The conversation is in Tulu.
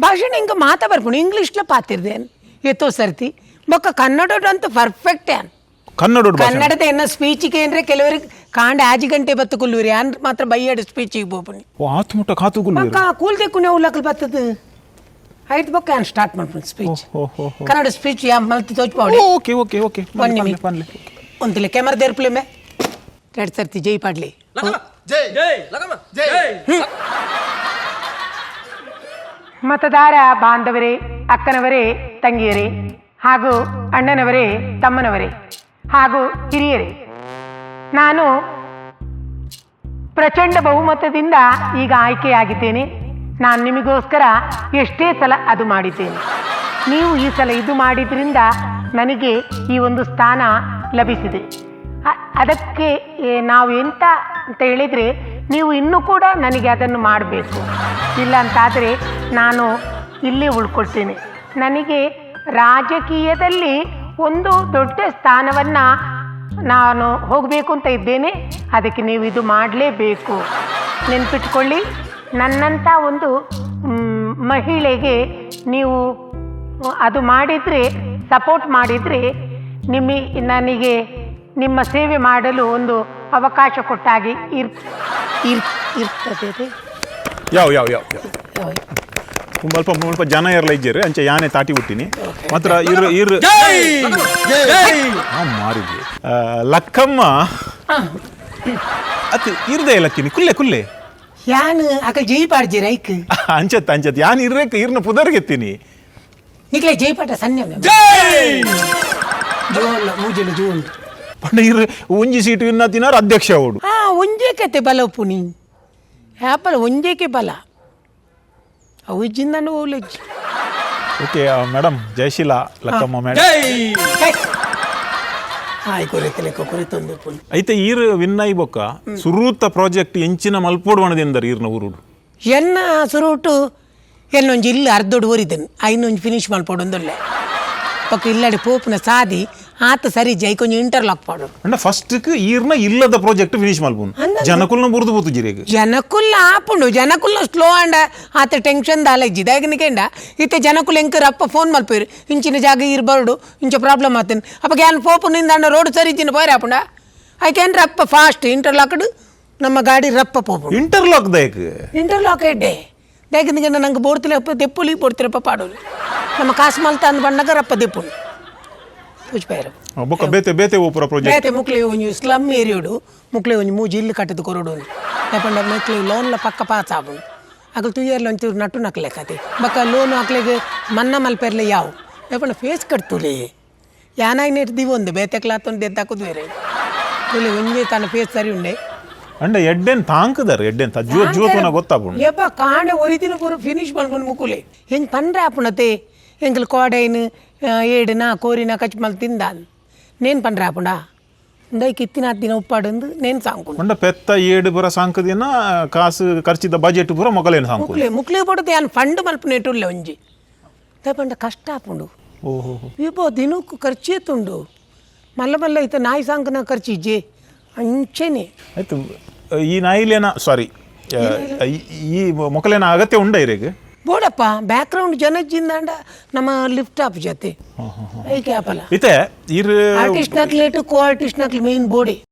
ಭಾಷಣ ಇಂಕ ಮಾತ ಬರ್ಪುಂಡು ಇಂಗ್ಲೀಷ್ಲ ಪಾತಿರ್ದೇನ್ ಎತ್ತೋ ಸರ್ತಿ ಬೊಕ್ಕ ಕನ್ನಡದಂತೂ ಪರ್ಫೆಕ್ಟ್ ಯಾನ್. ಕನ್ನಡ ಭಾಷಣ. ಕನ್ನಡದ ಎನ್ನ ಸ್ಪೀಚಿಗೆ ಏನ್ರೆ ಕೆಲವರಿಗೆ ಕಾಂಡ ಆಜಿ ಗಂಟೆ ಬತ್ತು ಕುಲ್ಲೂರಿ ಅನ್ ಮಾತ್ರ ಬೈಯಾಡು ಸ್ಪೀಚಿಗೆ ಬೋಪುನಿ. ಓ, ಆತ್ ಮುಟ್ಟ ಕಾತು ಕುಲ್ಲುವೆರ್? ಬೊಕ್ಕ ಕೂಲ್ ತೆಕ್ಕುನೆ ಉಲ್ಲಕಲ್ ಬತ್ತದ ಆಯ್ತು. ಬೊಕ್ಕ ಯಾನ್ ಸ್ಟಾರ್ಟ್ ಮಾಡ್ಪುನಿ ಸ್ಪೀಚ್. ಓ, ಹೋ, ಹೋ. ಕನ್ನಡ ಸ್ಪೀಚ್ ಯಾ ಮಲ್ತಿ ತೋಚ್ಪಾವಡೆ. Okay okay okay. ಒಂದ್ ನಿಮಿಷ. ಪನ್ಲೆ. ಒಂತಿಲ್ಲ ಕ್ಯಾಮರಾ ದೇರ್ಪುಲೆ ಮೇ ಎರಡು ಸರ್ತಿ ಜೈ ಪಾಡ್ಲಿ. ಜೈ ಜೈ ಲಗಮ ಜೈ. ಮತದಾರ ಬಾಂಧವರೇ, ಅಕ್ಕನವರೇ, ತಂಗಿಯರೇ ಹಾಗೂ ಅಣ್ಣನವರೇ, ತಮ್ಮನವರೇ ಹಾಗೂ ಹಿರಿಯರೇ, ನಾನು ಪ್ರಚಂಡ ಬಹುಮತದಿಂದ ಈಗ ಆಯ್ಕೆಯಾಗಿದ್ದೇನೆ. ನಾನು ನಿಮಗೋಸ್ಕರ ಎಷ್ಟೇ ಸಲ ಅದು ಮಾಡಿದ್ದೇನೆ. ನೀವು ಈ ಸಲ ಇದು ಮಾಡಿದ್ರಿಂದ ನನಗೆ ಈ ಒಂದು ಸ್ಥಾನ ಲಭಿಸಿದೆ. ಅದಕ್ಕೆ ನಾವು ಎಂತ ಅಂತ ಹೇಳಿದರೆ, ನೀವು ಇನ್ನೂ ಕೂಡ ನನಗೆ ಅದನ್ನು ಮಾಡಬೇಕು. ಇಲ್ಲ ಅಂತಾದರೆ ನಾನು ಇಲ್ಲೇ ಉಳ್ಕೊಳ್ತೇನೆ. ನನಗೆ ರಾಜಕೀಯದಲ್ಲಿ ಒಂದು ದೊಡ್ಡ ಸ್ಥಾನವನ್ನು ನಾನು ಹೋಗಬೇಕು ಅಂತ ಇದ್ದೇನೆ. ಅದಕ್ಕೆ ನೀವು ಇದು ಮಾಡಲೇಬೇಕು. ನೆನ್ಪಿಟ್ಕೊಳ್ಳಿ, ನನ್ನಂಥ ಒಂದು ಮಹಿಳೆಗೆ ನೀವು ಅದು ಮಾಡಿದರೆ, ಸಪೋರ್ಟ್ ಮಾಡಿದರೆ, ನಿಮ್ಮ ನನಗೆ ನಿಮ್ಮ ಸೇವೆ ಮಾಡಲು ಒಂದು ಅವಕಾಶ ಕೊಟ್ಟಾಗಿ ಇರ್ ಇರ್ ಇರ್ತದೆ ಅದು. ಯಾವ ಯಾವ ಯಾವ ಯಾವ ತುಂಬ ಅಲ್ಪ ಮುಲ್ಪ ಜನ ಇರಲ್ಲ ಇಜ್ಜೇರು ಅಂಚೆ ಯಾನೆ ತಾಟಿ ಬಿಟ್ಟಿನಿ ಮಾತ್ರ ಇರು ಇರು. ಜೈ ಜೈ. ಮಾರಿದ್ವಿ. ಲಕ್ಕಮ್ಮ ಅತ್ ಇರ್ದೆ ಲಕ್ಕಿನಿ ಕುಲ್ಲೆ ಕುಲ್ಲೆ. ಯಾನ್ ಅಕ ಜೈ ಪಾಡ್ಜಿ ರೈಕ್. ಅಂಚತ್ ಅಂಚತ್ ಯಾನ್ ಇರ್ಬೇಕು ಇರ್ನ ಪುದರ್ಗೆತ್ತೀನಿ. ನಿಕ್ಲೆ ಜೈ ಪಾಠ ಸನ್ಯ. ಜೈ. ಜೋಲ್ಲ ಮೂಜಲು ಜೋ ಉಂಟು. ಪಂಡ ಇರ್ ಒಂಜಿ ಸೀಟು ಇನ್ನ ತಿನ್ನಾರ ಅಧ್ಯಕ್ಷ ಅವಡು. ಹಾ, ಒಂಜೇ ಕತೆ ಬಲ ಉಪ್ಪು ನೀ ಆ್ಯಪಲ್ ಒಂಜೇಕೆ ಬಲ ಅವು ಇಜ್ಜಿಂದ ಓಲೆಜ್ಜಿ. Okay madam, Jayasheela Lakkamma madam. ಜೈ. ಹಾಯ್ ಕೊರೆತ ಲೆಕ್ಕ ಕೊರೆತೊಂದು ಪುನಿ. ಐತೆ ಈರ್ ವಿನ್ನೈ ಬೊಕ್ಕ ಸುರೂತ ಪ್ರಾಜೆಕ್ಟ್ ಎಂಚಿನ ಮಲ್ಪೋಡು ಮಣದಿಂದರ್ ಈರ್ನ ಊರುಡು? ಎನ್ನ ಸುರುಟು ಎನ್ನೊಂಜಿ ಇಲ್ಲ ಅರ್ಧೊಡು ಊರಿದ್ದೇನೆ, ಐನೊಂಜಿ ಫಿನಿಶ್ ಮಲ್ಪೊಡೊಂದುಲ್ಲೆ. ಪಕ್ಕ ಇಲ್ಲಡೆ ಪೋಪುನ ಸಾದಿ ಆತ ಸರಿ ಜೈ ಕೊಂಚ ಇಂಟರ್ಲಾಕ್ ಪಾಡು. ಅಂಡ ಫಸ್ಟ್ ಈರ್ನ ಇಲ್ಲದ ಪ್ರಾಜೆಕ್ಟ್ ಫಿನಿಶ್ ಮಲ್ಪುನ್. ಅಂದ- ಜನಕುಲ್ನ ಬುರ್ದು ಪೋತು ಜಿರೇಗ್. ಜನಕುಲ್ಲ ಆಪುಂಡು, ಜನಕುಲ್ಲ ಸ್ಲೋ ಅಂಡ ಆತ ಟೆನ್ಷನ್ ದಾಲ ಇಜ್ಜಿ ದಾಯಗನಿಕೆಂಡ ಇತ್ತೆ ಜನಕುಲ್ ಎಂಕರ್ ಅಪ್ಪ ಫೋನ್ ಮಲ್ಪೇರು, ಇಂಚಿನ ಜಾಗ ಈರ್ ಬರಡು, ಇಂಚ ಪ್ರಾಬ್ಲಮ್ ಆತನ್. ಅಪ್ಪ ಯಾನ್ ಪೋಪು ನಿಂದಾಂಡ ರೋಡ್ ಸರಿ ಇಜ್ಜಿನ ಪೋಯರೆ ಆಪುಂಡ? ಐಕೆನ್ ರಪ್ಪ ಫಾಸ್ಟ್ ಇಂಟರ್ಲಾಕ್ಡ್ ನಮ್ಮ ಗಾಡಿ ರಪ್ಪ ಪೋಪುಂಡು. ಇಂಟರ್ಲಾಕ್ ದಯಕ್? ಇಂಟರ್ಲಾಕ್ ಎಡ್ಡೆ. ದಾಯಗನಿಕೆಂಡ ನಂಗೆ ಬೋಡ್ತಿಲ್ಲ ದೆಪ್ಪುಲಿ ಬೋಡ್ತಿರಪ್ಪ ಪಾಡೋಲಿ. ನಮ್ಮ ಕಾಸು ಮಲ್ತ ಅಂದ್ ಬಣ್ಣಗ ರಪ್ಪ ದೆಪ್ಪುಂಡು ಪೂಜ್ಪಾಯರು. ಬೊಕ್ಕ ಬೇತೆ ಬೇತೆ ಓಪುರ ಪ್ರಾಜೆಕ್ಟ್? ಬೇತೆ ಮುಕ್ಲೆ ಒಂಜಿ ಸ್ಲಮ್ ಏರಿಯೋಡು ಮುಕ್ಲೆ ಒಂಜಿ ಮೂಜಿ ಇಲ್ಲು ಕಟ್ಟದು ಕೊರಡು. ಯಾಕಂದ್ರೆ ಮುಕ್ಲೆ ಲೋನ್ಲ ಪಕ್ಕ ಪಾಸ್ ಆಪುಂಡು. ಅಗಲ್ ತುಯ್ಯರ್ಲ ಒಂಚೂರು ನಟ್ಟು ನಕ್ಲೆ ಕತೆ. ಬೊಕ್ಕ ಲೋನ್ ಅಕ್ಲೆಗ್ ಮನ್ನಾ ಮಲ್ಪೆರ್ಲೆ ಯಾವು. ಯಾಕಂದ್ರೆ ಫೇಸ್ ಕಟ್ತುಲಿ ಯಾನಾಯ್ ನೆಟ್ ದಿವೊಂದು ಬೇತೆಕ್ಲಾತೊಂದು ದೆದ್ದಾಕುದು ಬೇರೆ ತುಲಿ ಒಂಜಿ ತನ್ನ ಫೇಸ್ ಸರಿ ಉಂಡೆ. ಅಂಡ ಎಡ್ಡೆನ್ ತಾಂಕದರ್ ಎಡ್ಡೆನ್ ತ ಜುವ ಜುವ ತೋನ ಗೊತ್ತಾಪುಂಡು. ಯಪ್ಪ, ಕಾಂಡ ಒರಿದಿನ ಪೂರ ಫಿನಿಶ್ ಮಲ್ಕೊಂಡು ಮುಕುಲೆ ಹೆಂಗೆ ಪಂಡ್ರೆ ಆಪುಣತೆ ಎಂಕಲ್ ಕೋಡೈನ್ ಏಡುನ ಕೋರಿನ ಕಚ್ ಮಲ್ ತಿಂದ ನೇನು ಪಂಡ್ರೆ ಆಪುಂಡ ಉಂದೈಕ್ ಇತ್ತಿನ ದಿನ ಉಪ್ಪಾಡಂದು ನೇನು ಸಾಂಕುಂಡು. ಅಂಡ ಪೆತ್ತ ಏಡು ಪೂರ ಸಾಂಕದಿನ ಕಾಸು ಖರ್ಚಿದ ಬಜೆಟ್ ಪೂರ ಮೊಗಲೇನು ಸಾಂಕು. ಮುಕ್ಲೆ ಮುಕ್ಲೆ ಪಡೋದು ಯಾನ್ ಫಂಡ್ ಮಲ್ಪುನೇಟುಲ್ಲೆ ಒಂಜಿ ಪಂಡ ಕಷ್ಟ ಆಪುಂಡು. ಓಹೋ. ವಿಬೋ ದಿನಕ್ಕೂ ಖರ್ಚೇತುಂಡು. ಮಲ್ಲ ಮಲ್ಲ ಇತ್ತ ನಾಯಿ ಸಾಂಕನ ಖರ್ಚು ಇಜ್ಜೆ ಅಂಚೆನೆ. ಆಯ್ತು, ಈ ನಾಯಿಲೇನ, ಸಾರಿ, ಈ ಮೊಕಲೇನ ಅಗತ್ಯ ಉಂಡ ಇರೇಗ್? ಬೋಡಪ್ಪ, ಬ್ಯಾಕ್ಗ್ರೌಂಡ್ ಜನಜ್ಜಿಂದಾಂಡ ನಮ್ಮ ಲಿಫ್ಟ್ ಆಪ್ ಜೊತೆ ಐಕೆ ಆಪಲ. ಇತ್ತೆ ಇರ್ ಆರ್ಟಿಸ್ಟ್ ನಕ್ಲೇಟು ಕೋ ಆರ್ಟಿಸ್ಟ್ ನಕ್ಲು ಮೇನ್ ಬೋಡಿ.